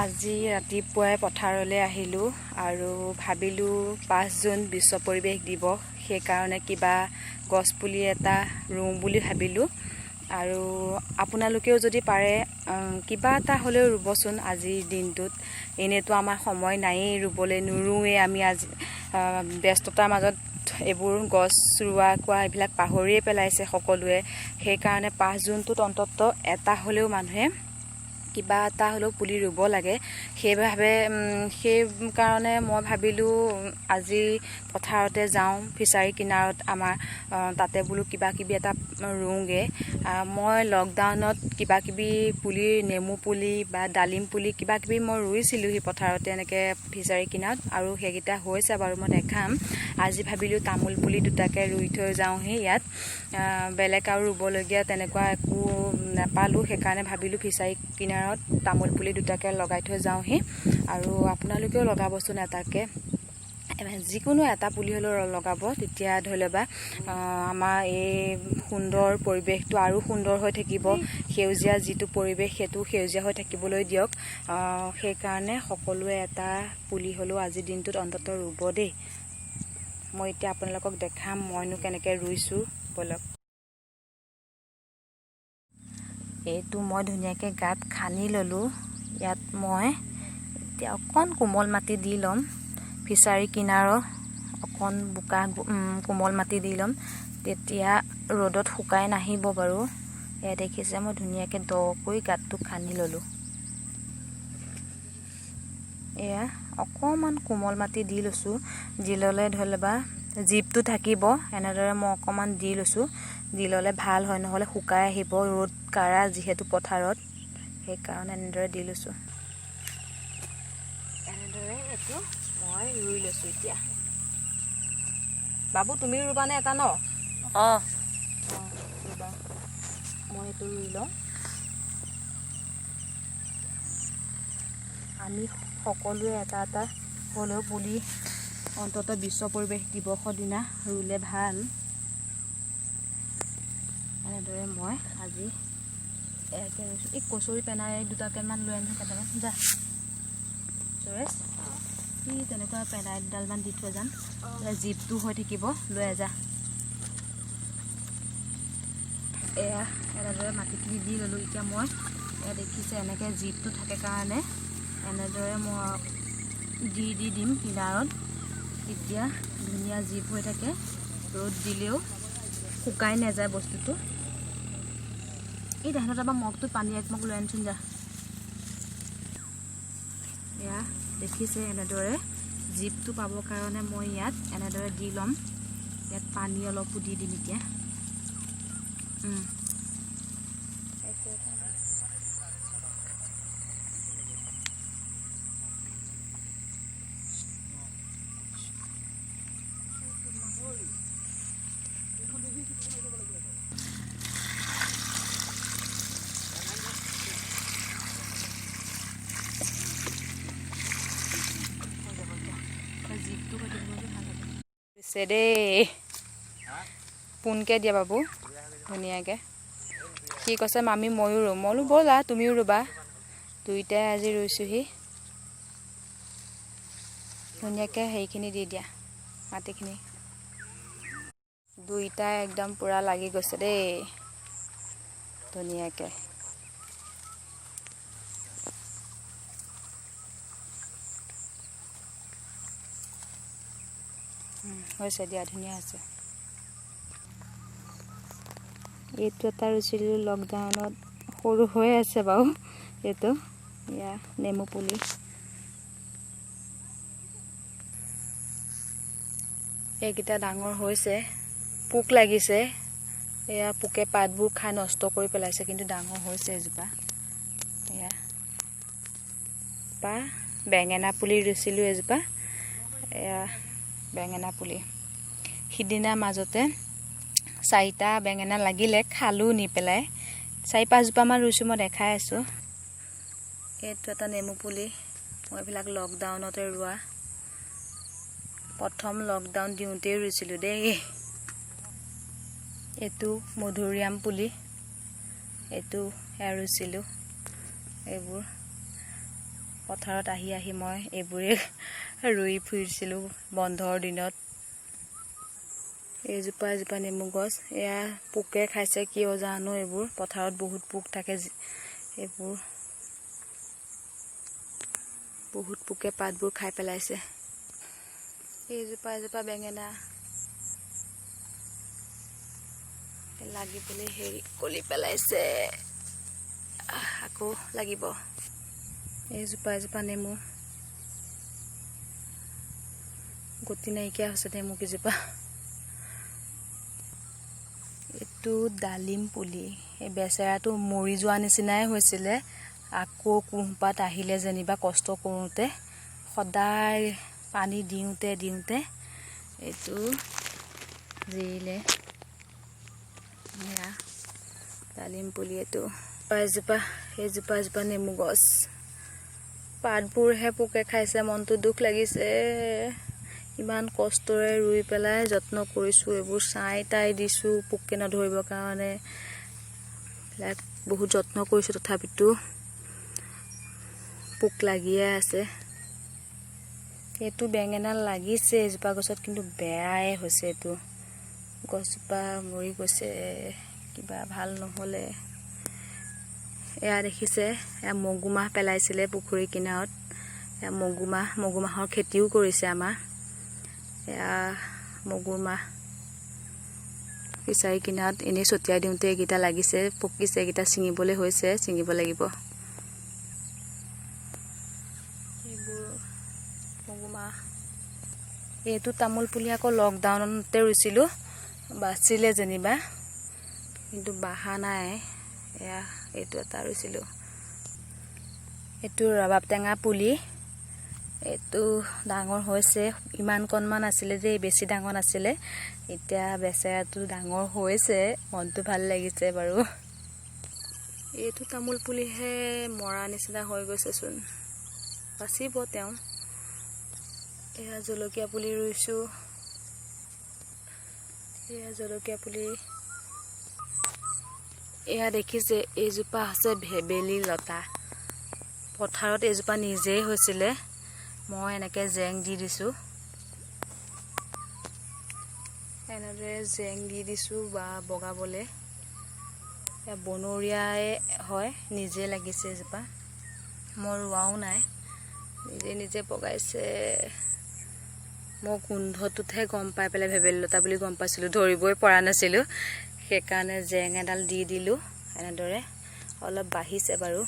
আজি ৰাতিপুৱাই পথাৰলৈ আহিলোঁ আৰু ভাবিলোঁ 5 জুন বিশ্ব পৰিৱেশ দিৱস, সেইকাৰণে কিবা গছপুলি এটা ৰুওঁ বুলি ভাবিলোঁ। আৰু আপোনালোকেও যদি পাৰে কিবা এটা হ'লেও ৰুবচোন আজিৰ দিনটোত। এনেইতো আমাৰ সময় নায়েই ৰুবলৈ, নুৰুৱেই আমি আজি ব্যস্ততাৰ মাজত এইবোৰ গছ ৰোৱা কোৱা এইবিলাক পাহৰিয়ে পেলাইছে সকলোৱে। সেইকাৰণে 5 জুনটোত অন্ততঃ এটা হ'লেও মানুহে কিবা এটা হ'লেও পুলি ৰুব লাগে। সেইকাৰণে মই ভাবিলোঁ আজি পথাৰতে যাওঁ, ফিচাৰী কিনাৰত আমাৰ তাতে বোলো কিবা কিবি এটা ৰুওঁগৈ। মই লকডাউনত কিবা কিবি পুলি, নেমু পুলি বা ডালিম পুলি কিবা কিবি মই ৰুইছিলোঁ সেই পথাৰতে এনেকৈ ফিচাৰী কিনাৰত, আৰু সেইকেইটা হৈছে বাৰু, মই দেখাম। আজি ভাবিলোঁ তামোল পুলি দুটাকে ৰুই থৈ যাওঁহি ইয়াত। বেলেগ আৰু ৰুবলগীয়া তেনেকুৱা একো নাপালোঁ, সেইকাৰণে ভাবিলোঁ ফিচাৰী কিনাৰত তামোল পুলি দুটাকে লগাই থৈ যাওঁহি। আৰু আপোনালোকেও লগাবচোন এটাকে, যিকোনো এটা পুলি হ'লেও লগাব, তেতিয়া ধৰি ল'বা আমাৰ এই সুন্দৰ পৰিৱেশটো আৰু সুন্দৰ হৈ থাকিব। সেউজীয়া যিটো পৰিৱেশ সেইটো সেউজীয়া হৈ থাকিবলৈ দিয়ক। সেইকাৰণে সকলোৱে এটা পুলি হ'লেও আজিৰ দিনটোত অন্ততঃ ৰুব দেই। মই এতিয়া আপোনালোকক দেখাম মইনো কেনেকৈ ৰুইছোঁ, ব'লক। এইটো মই ধুনীয়াকৈ গাঁত খান্দি ল'লোঁ। ইয়াত মই এতিয়া অকণ কোমল মাটি দি ল'ম, ফিচাৰী কিনাৰৰ অকণ বোকা কোমল মাটি দি ল'ম, তেতিয়া ৰ'দত শুকাই নাহিব বাৰু। এয়া দেখিছে মই ধুনীয়াকৈ দকৈ গাঁতটো খান্দি ল'লোঁ। এয়া অকণমান কোমল মাটি দি লৈছোঁ, দি ল'লে ধৰি ল'বা জীপটো থাকিব। এনেদৰে মই অকণমান দি লৈছোঁ, দি ল'লে ভাল হয়, নহ'লে শুকাই আহিব, ৰ'দ কাৰা যিহেতু পথাৰত, সেইকাৰণে এনেদৰে দি লৈছোঁ। এনেদৰে এইটো মই ৰুই লৈছোঁ। এতিয়া বাবু তুমি ৰুবানে এটা ন? অঁ, ৰুবা, মই এইটো ৰুই লওঁ। আমি সকলোৱে এটা এটা হ'লেও পুলি অন্ততঃ বিশ্ব পৰিৱেশ দিৱসৰ দিনা ৰুলে ভাল। এনেদৰে মই আজি ইয়াতে ৰুইছোঁ। এই কচুৰি পেনাই দুটাকেমান লৈ আনিছোঁ, কেইটামান যা সুৰেশ, এই তেনেকুৱা পেনাই দুডালমান দি থৈ যাম, জীপটো হৈ থাকিব, লৈ আহ যা। এয়া এনেদৰে মাটিখিনি দি ল'লোঁ। এতিয়া মই এয়া দেখিছে এনেকৈ জীপটো থাকে কাৰণে এনেদৰে মই দি দি দিম কিনাৰত, তেতিয়া ধুনীয়া জীপ হৈ থাকে, ৰ'দ দিলেও শুকাই নাযায় বস্তুটো। এই তেহেঁতৰ তাৰপৰা মগটোত পানী একমগ লৈ আনচোন যা। এয়া দেখিছে এনেদৰে জীপটো পাবৰ কাৰণে মই ইয়াত এনেদৰে দি ল'ম। ইয়াত পানী অলপো দি দিম এতিয়া। দেই পোনকে দিয়া বাবু ধুনীয়াকে। সি কৈছে মামী ময়ো ৰুম, মই বোলো ব'লা তুমিও ৰুবা, দুইটাই আজি ৰুইছোহি। ধুনীয়াকে হেৰিখিনি দি দিয়া মাটিখিনি, দুইটাই একদম পূৰা লাগি গৈছে দেই ধুনীয়াকে। হৈছে দিয়া, ধুনীয়া হৈছে। এইটো এটা ৰুইছিলোঁ লকডাউনত, সৰু হৈ আছে বাৰু এইটো। এয়া নেমু পুলি, এইকেইটা ডাঙৰ হৈছে, পোক লাগিছে, এয়া পোকে পাতবোৰ খাই নষ্ট কৰি পেলাইছে, কিন্তু ডাঙৰ হৈছে এজোপা। এয়া পা বেঙেনা পুলি ৰুইছিলোঁ এজোপা, এয়া বেঙেনা পুলি। সিদিনা মাজতে 4টা বেঙেনা লাগিলে, খালোঁ নি পেলাই, 4-5 জোপামান ৰুইছোঁ, মই দেখাই আছোঁ। এইটো এটা নেমু পুলি, মই এইবিলাক লকডাউনতে ৰোৱা, প্ৰথম লকডাউন দিওঁতেই ৰুইছিলোঁ দেই। এইটো মধুৰিআম পুলি, এইটো এয়া ৰুইছিলোঁ। এইবোৰ পথাৰত আহি আহি মই এইবোৰে ৰুই ফুৰিছিলোঁ বন্ধৰ দিনত। এইজোপা এজোপা নেমু গছ, এয়া পোকে খাইছে কিয় জানো, এইবোৰ পথাৰত বহুত পোক থাকে, এইবোৰ বহুত পোকে পাতবোৰ খাই পেলাইছে। এইজোপা এজোপা বেঙেনা লাগি পেলাই হেৰি কলি পেলাইছে, আকৌ লাগিব। এইজোপা এজোপা নেমু, গতি নাইকিয়া হৈছে নেমু কেইজোপা। এইটো ডালিম পুলি, এই বেচেৰাটো মৰি যোৱা নিচিনাই হৈছিলে, আকৌ কুঁহপাত আহিলে যেনিবা কষ্ট কৰোঁতে, সদায় পানী দিওঁতে দিওঁতে এইটো জিৰিলে। এয়া ডালিম পুলি এইটো। এজোপা এইজোপা এজোপা নেমু গছ, পাতবোৰহে পোকে খাইছে, মনটো দুখ লাগিছে। ইমান কষ্টৰে ৰুই পেলাই যত্ন কৰিছোঁ, এইবোৰ ছাই তাই দিছোঁ পোকে নধৰিবৰ কাৰণে, এইবিলাক বহুত যত্ন কৰিছোঁ, তথাপিতো পোক লাগিয়ে আছে। এইটো বেঙেনা লাগিছে এজোপা গছত, কিন্তু বেয়াই হৈছে, এইটো গছজোপা মৰি গৈছে, কিবা ভাল নহ'লে। এয়া দেখিছে, এয়া মগুমাহ পেলাইছিলে পুখুৰীৰ কিনাৰত, এয়া মগুমাহ, মগুমাহৰ খেতিও কৰিছে আমাৰ। এয়া মগুমাহ ফিচাৰী কিনাৰত এনেই ছটিয়াই দিওঁতে এইকেইটা লাগিছে, পকিছে, এইকেইটা ছিঙিবলৈ হৈছে, ছিঙিব লাগিব। এইবোৰ মগুমাহ। এইটো তামোল পুলি আকৌ লকডাউনতে ৰুইছিলোঁ, বাচিলে যেনিবা, কিন্তু বাঢ়া নাই। এয়া এইটো এটা ৰুইছিলোঁ। এইটো ৰবাব টেঙা পুলি, এইটো ডাঙৰ হৈছে, ইমান কণমান আছিলে যে বেছি ডাঙৰ নাছিলে, এতিয়া বেচেৰাটো ডাঙৰ হৈছে, মনটো ভাল লাগিছে বাৰু। এইটো তামোল পুলিহে মৰা নিচিনা হৈ গৈছেচোন, বাচিব তেওঁ। এয়া জলকীয়া পুলি ৰুইছোঁ, এয়া জলকীয়া পুলি। এয়া দেখিছে, এইজোপা হৈছে ভেবেলী লতা, পথাৰত এইজোপা নিজেই হৈছিলে, মই এনেকৈ জেং দি দিছোঁ, এনেদৰে জেং দি দিছোঁ বা বগাবলৈ। এয়া বনৰীয়াই হয়, নিজে লাগিছে এজোপা, মই ৰোৱাও নাই, নিজে নিজে বগাইছে। মই গোন্ধটোতহে গম পাই পেলাই ভেবেলী লতা বুলি গম পাইছিলোঁ, ধৰিবই পৰা নাছিলোঁ, সেইকাৰণে জেং এডাল দি দিলোঁ এনেদৰে, অলপ বাঢ়িছে বাৰু।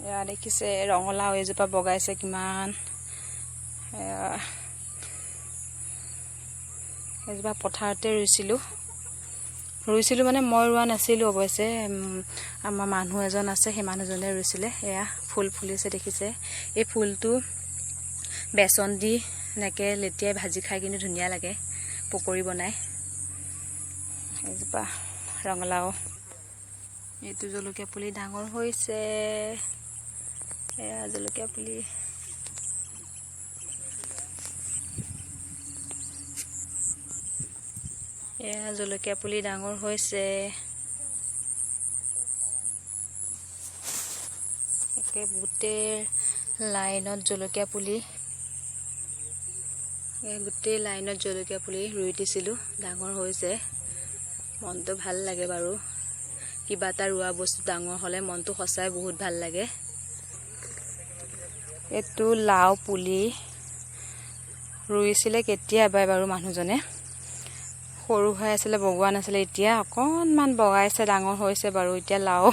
এয়া দেখিছে ৰঙালাও এজোপা বগাইছে কিমান, এজোপা পথাৰতে ৰুইছিলোঁ, ৰুইছিলোঁ মানে মই ৰোৱা নাছিলোঁ অৱশ্যে, আমাৰ মানুহ এজন আছে, সেই মানুহজনে ৰুইছিলে। এয়া ফুল ফুলিছে দেখিছে, এই ফুলটো বেচন দি এনেকৈ লেটিয়াই ভাজি খাই কিন্তু ধুনীয়া লাগে, পকৰি বনাই। এজোপা ৰঙালাও, এইটো জলকীয়া পুলি ডাঙৰ হৈছে, এয়া জলকীয়া পুলি। এয়া জলকীয়া পুলি ডাঙৰ হৈছে, একে গোটেই লাইনত জলকীয়া পুলি, গোটেই লাইনত জলকীয়া পুলি ৰুই দিছিলোঁ, ডাঙৰ হৈছে, মনটো ভাল লাগে বাৰু। কিবা এটা ৰোৱা বস্তু ডাঙৰ হ'লে মনটো সঁচাই বহুত ভাল লাগে। এইটো লাও পুলি ৰুইছিলে কেতিয়াবাই বাৰু মানুহজনে, সৰু হৈ আছিলে, বগোৱা নাছিলে, এতিয়া অকণমান বগাইছে, ডাঙৰ হৈছে বাৰু। এতিয়া লাও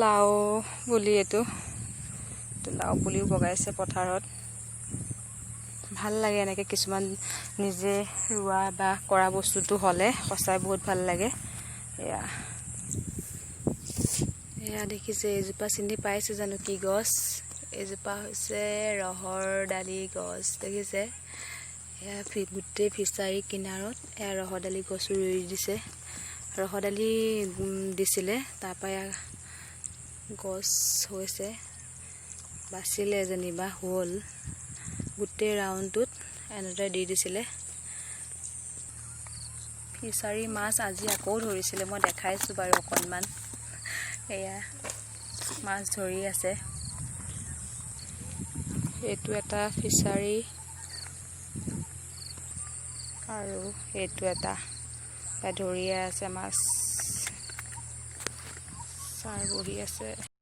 লাও পুলি, এইটো লাও পুলিও বগাইছে পথাৰত। ভাল লাগে এনেকৈ কিছুমান নিজে ৰোৱা বা কৰা বস্তুটো হ'লে সঁচাই বহুত ভাল লাগে। এয়া এয়া দেখিছে, এইজোপা চিনি পাইছে জানো কি গছ? এইজোপা হৈছে ৰহৰ দালি গছ, দেখিছে? এয়া গোটেই ফিচাৰী কিনাৰত এয়া ৰহৰ দালি গছো ৰুই দিছে, ৰহৰ দালি দিছিলে, তাৰপৰা এয়া গছ হৈছে, বাচিলে যেনিবা, হ'ল গোটেই ৰাউণ্ডটোত এনেদৰে দি দিছিলে। ফিচাৰী মাছ আজি আকৌ ধৰিছিলে, মই দেখাইছোঁ বাৰু অকণমান। এয়া মাছ ধৰি আছে। এইটো এটা ফিচাৰী আৰু এইটো এটা ধৰিয়ে আছে মাছ। ছাৰ বহি আছে।